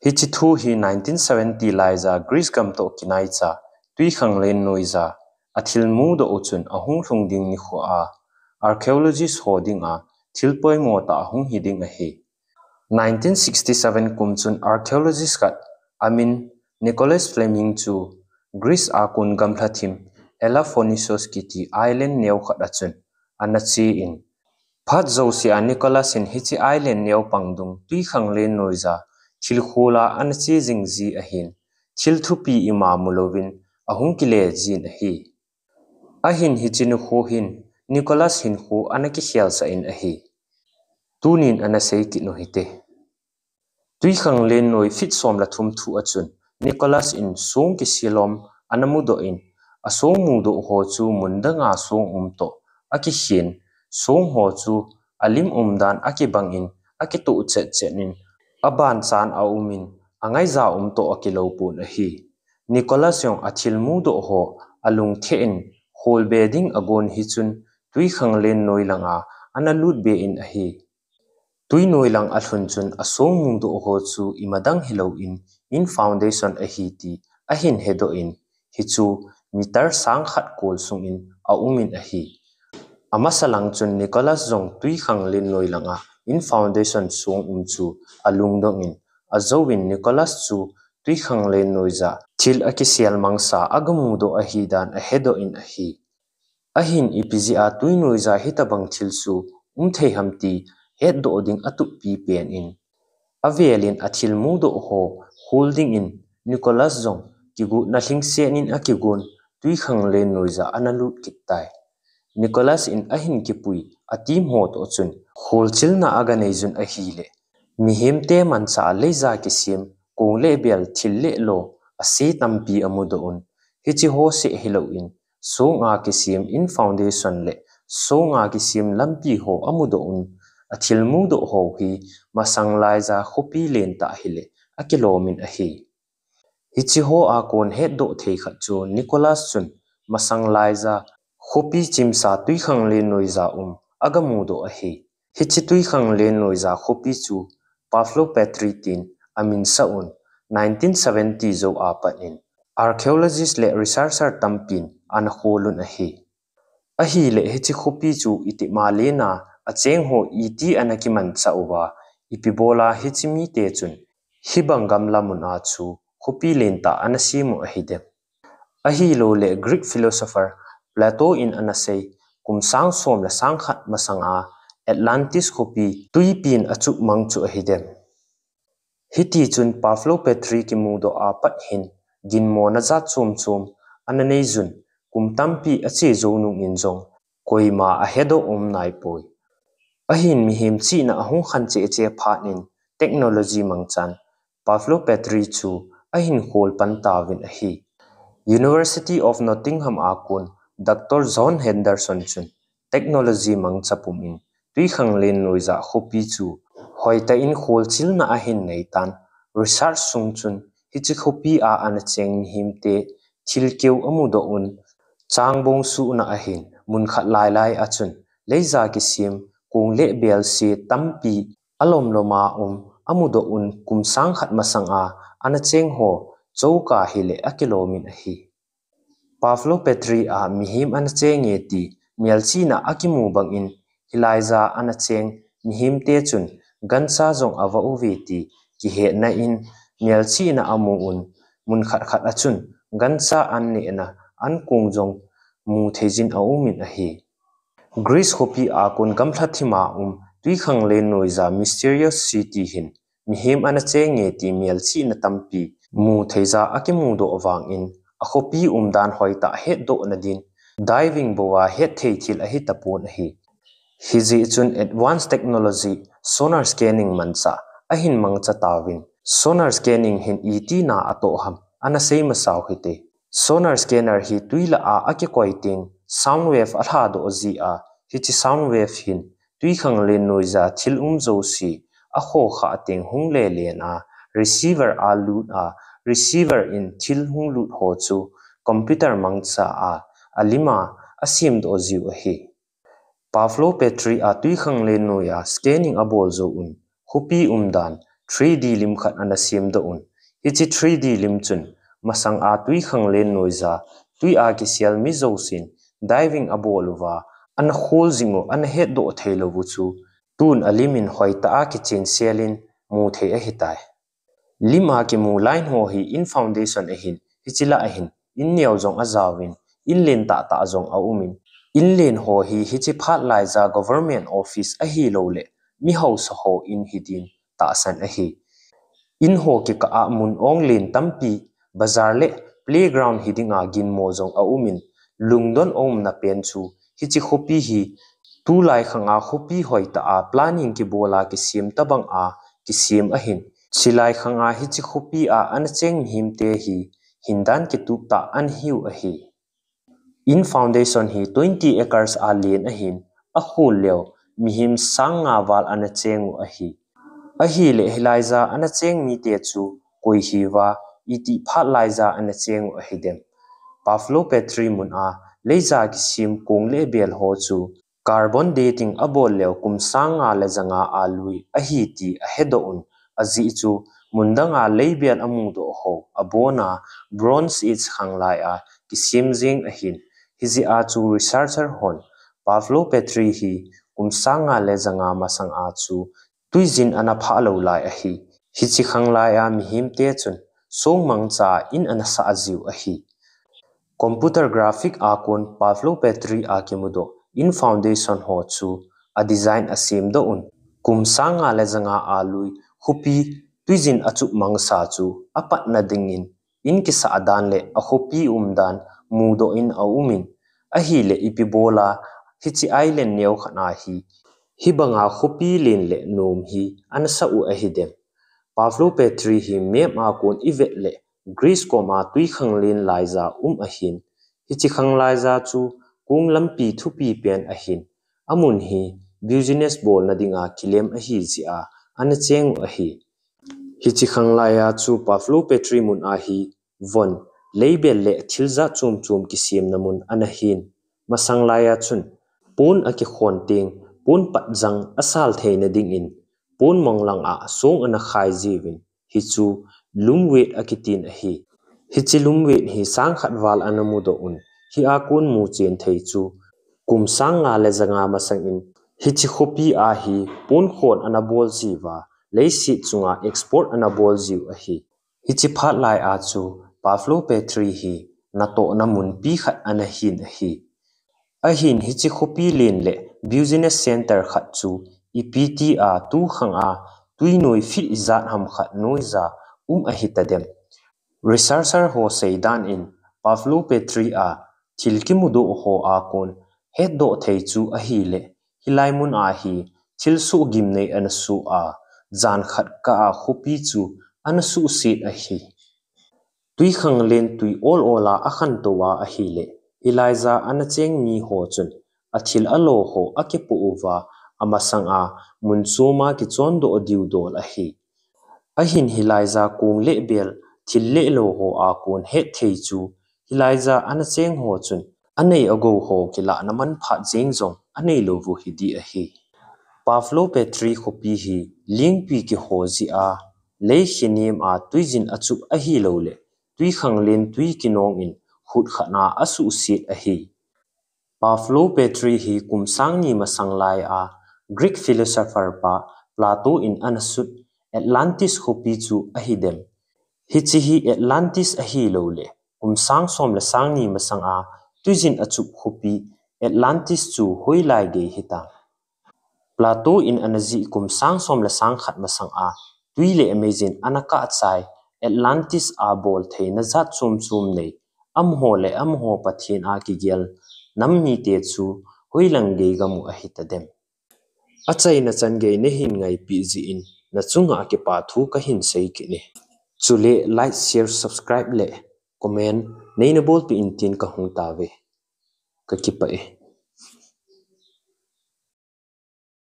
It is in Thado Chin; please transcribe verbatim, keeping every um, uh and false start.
Hiche thu hi nineteen seventy laiya Greece gam toh kinaicha, tuikhanglen noiya, athil mudoh u chun ahung lhung ding nikho a, archaeologist ho dinga thil poimo tah ahung hi ding ahi. Nineteen sixty-seven kum chun archaeologist khat amin Nicholas Flaming chu Greece a kon gamlha thim Elafonisos kiti island neo khat a chun ana che in, phat jousea Nicholas in hiche island neo pang dung tuikhanglen noiya thil khola ana che jing ji ahin, thil thupi ima mu louvin ahung kile jin ahi. Ahin hiche nikho hin Nicholas hinkho ana kikhelsah in ahi. Tunin ana sei kit u hite. Tuikhanglen noi feet som le thum thu a chun Nicholas in song kiselom ana mudoh in, asong mudoh ho chu mun danga song um toh akikhen, song ho chu alim umdan akibang in, akitoh chetchet in, abanchan aum in, angaija um toh akilou pon ahi. Nicholas jong athil mudoh ho alungthim in kholbe ding agon hichun tuikhanglen noi langa ana lutbe in ahi. Tui noi lang alhun chun asong mudoh ho chu imadang hilouvin in foundation ahi ti ahin hedoh in, hichu meter sang khat kol sungin aum in ahi. Amasa lang chun Nicholas jong tuikhanglen noi langa in foundation song um chu alungdong in, ajouvin Nicholas chu tuikhanglen noiya thil akisel mangsa agamudoh ahidan ahedoh in ahi. Ahin ipi jeh a tui noiya hitabang thil chu um thei ham ti hetdoh ding atup pipen in, avelin athil mudoh ho khol dingin Nicholas jong kigotna lhingset in akigon tuikhanglen noiya ana lut kit tai. Nicholas in ahin kipui ateam ho toh chun kholchilna aganei jun ahile, mihemte manchah a leija kisem kong le bel, thil le lo ase tampi amudoh un. Hiche ho seh hilouvin, songa kisem in foundation le songa kisem lampi ho amudoh un. Athil mudoh ho hi masang laiya khopi lentah hile akilom in ahi. Hiche hoa kon hetdoh thei khat chu Nicholas chun masang laiya khopi chimsa tuikhanglen noiya um agamudoh ahi. Hiche tuikhanglen noiya khopi chu Pavlo Petri tin aminsah un, nineteen seventy jou a pat in archaeologist le researcher tampin ana khol un ahi. Ahile hiche khopi chu itih ma lena acheng ho iti ana kimanchah uva, ipi bola hiche mite chun hibang gamla mun a chu khopi lentah ana sem u ahidem. Ahilouleh Greek philosopher Plato in ana sei, kum sang som le sang khat masanga Atlantis khopi tuipin achuh mang chu ahidem. Hitichun Pavlo Petri kimudoh a pat hin ginmona jat chom chom ana nei jun, kum tampi ache jou nungin jong koima ahedoh um naipoi. Ahin mihem chihna ahung khan cheh cheh phat in technology mangchan Pavlo Petri chu ahin khol pan tauvin ahi. University of Nottingham a kon Doctor John Henderson chun technology mangcha pum in tuikhanglen noiya khopi chu hoitah in kholchilna ahin neitan, research sung chun hiche khopi a ana cheng mihemte thilkeu amudoh un, changbong suhna ahin mun khat lailai a chun leija kisem kong le bel se tampi alom loma um amudoh un, kum sang khat masanga ana cheng ho choka hile akilom in ahi. Pavlo Petri a mihem ana cheng e ti melchihna akimu bangin hilaiya ana cheng mihemte chun gancha jong ava uve ti kihetna in melchihna amu un, mun khat khat a chun gancha an nehna an kong jong mu thei jin aum in ahi. Greece khopi a kon gamlha thima um tuikhanglen noiya Mysterious City hin mihem ana cheng e ti melchihna tampi mu theija akimudoh vangin akhopi umdan hoitah hetdohna din diving bouva hetthei thil ahi tapon ahi. Hijeh chun advanced technology sonar scanning manchah ahin mangcha tauvin, sonar scanning hin iti na atoh ham ana sei masau hite. Sonar scanner hi tui lah a akikoi teng sound wave alhadoh jia, hiche sound wave hin tuikhanglen noiya thil um jouse akhokhah teng hung lelen a, receiver a lut a, receiver in thil hung lut ho chu computer mangcha a alima asemdoh jiu ahi. Pavlo Petri a tuikhanglen noiya scanning abol jou un, khopi umdan three D lim khat ana semdoh un. Hiche three D lim chun masanga twikhanglen noiya twi a kisel mi jousen diving abol uva ana khol jing u ana hetdoh thei lou u chu tun alim in hoitah a kichensel in mu thei ahitai. Lim a kimu line ho hi in foundation ahin, hiche lah ahin, in neo jong ajaovin, in len tahtah jong aumin, in len ho hi hiche phat laiya government office ahilouleh mi hausa ho in hidin tahsan ahi. In ho kikah a mun ong len tampi, bazar le playground hidinga ginmo jong aumin, lungdon umna pen chu hiche khopi hi tulai khanga khopi hoitah a planning kibol a kisem tobang a kisem ahin, chulai khanga hiche khopi a ana cheng mihemte hi hindan kitup tah ana hiu ahi. In foundation hi twenty acres a len ahin, akhol leu mihem sang nga val ana cheng u ahi. Ahileh hilaiya ana cheng mite chu koi hiuva, itih phat laiya ana cheng u ahidem? Pavlo Petri mun a leija kisem kong le bel ho chu carbon dating abol leu kum sang nga le ja nga a lui ahi ti ahedoh un, ajeh chu mun danga leibel amudoh ho abona Bronze Age khanglai a kisem jeng ahin, hijeh a chu researcher hon Pavlo Petri hi kum sang nga le ja nga masang a chu twizin ana phah lou lai ahi. Hiche khanglai a mihemte chun song mangcha in ana sah jiu ahi. Computer graphic a kon Pavlo Petri a kimudoh in foundation ho chu adesign asemdoh un, kum sang nga le ja nga a lui khopi twizin achup mangsa chu apatna dingin in kisah dan le akhopi umdan mudoh in aumin, ahileh ipi bol a hiche island neo khat a hi hibanga khopi len le nom hi ana sah u ahidem? Pavlo Petri hi map a kon ivet leh Greece koma twikhanglen laiya um ahin, hiche khanglaiya chu kong lampi thupi pen ahin, amun hi business bolna dinga kilem ahi jeh a ana cheng u ahi. Hiche khanglai a chu Pavlo Petri mun a hi von, leibel le thil jat chom chom kisemna mun ana hin, masang lai a chun pon akikhon teng pon patjang asal theina dingin pon monglang a song ana khai jiuvin, hichu lumwet akitin ahi. Hiche lumwet hi sang khat val ana mudoh un, hia kon muchen thei chu kum sang nga le ja nga masangin hiche khopi a hi pon khon ana bol jiuva, leiset chunga export ana bol jiu ahi. Hiche phat lai a chu Pavlo Petri hi natohna munpi khat ana hin ahi. Ahin hiche khopi len le business center khat chu ipi tia tukhang a twinoi feet ijat ham khat noija um ahitadem? Researcher ho seidan in Pavlo Petri a thil kimudoh ho a kon hetdoh thei chu ahileh, hilai mun a hi thil soh gimnei ana soh a, jan khat kah a khopi chu ana suhset ahi. Twikhanglen twi ol ol a akhantou a ahileh, hilaiya ana cheng mi ho chun athil alo ho akipoh uva, amasang a mun chom a kichondoh diu dol ahi. Ahin hilaiya kong le bel, thil le lo ho a kon hetthei chu, hilaiya ana cheng ho chun anei agou ho kilahna manphat jeng jong anei lou u hiding ahi. Pavlo Petri khopi hi lingpi kiho jeh a, leikhe nem a twizin achup ahilouleh, twikhanglen twi kinong in khut khat a asuhset ahi. Pavlo Petri hi kum sang ni masang lai a Greek philosopher pa Plato in ana sut Atlantis khopi chu ahidem? Hiche hi Atlantis ahilouleh, kum sang som le sang ni masang a twizin achup khopi Atlantis chu hoilai gei hitam? Plato in ana jih kum sang som le sang khat masang a twi le meijin ana kah chai Atlantis a bol theina jat chom chom nei, amaho le amaho Pathen a kigel nam mite chu hoilang gei gam u ahitadem? Achaina chan gei nahin ngaipi jeh in nachunga kipa thu kahin sei kit e. Chule like, share, subscribe le comment neina bolpeh in tin kahung tauve. Kakipah e.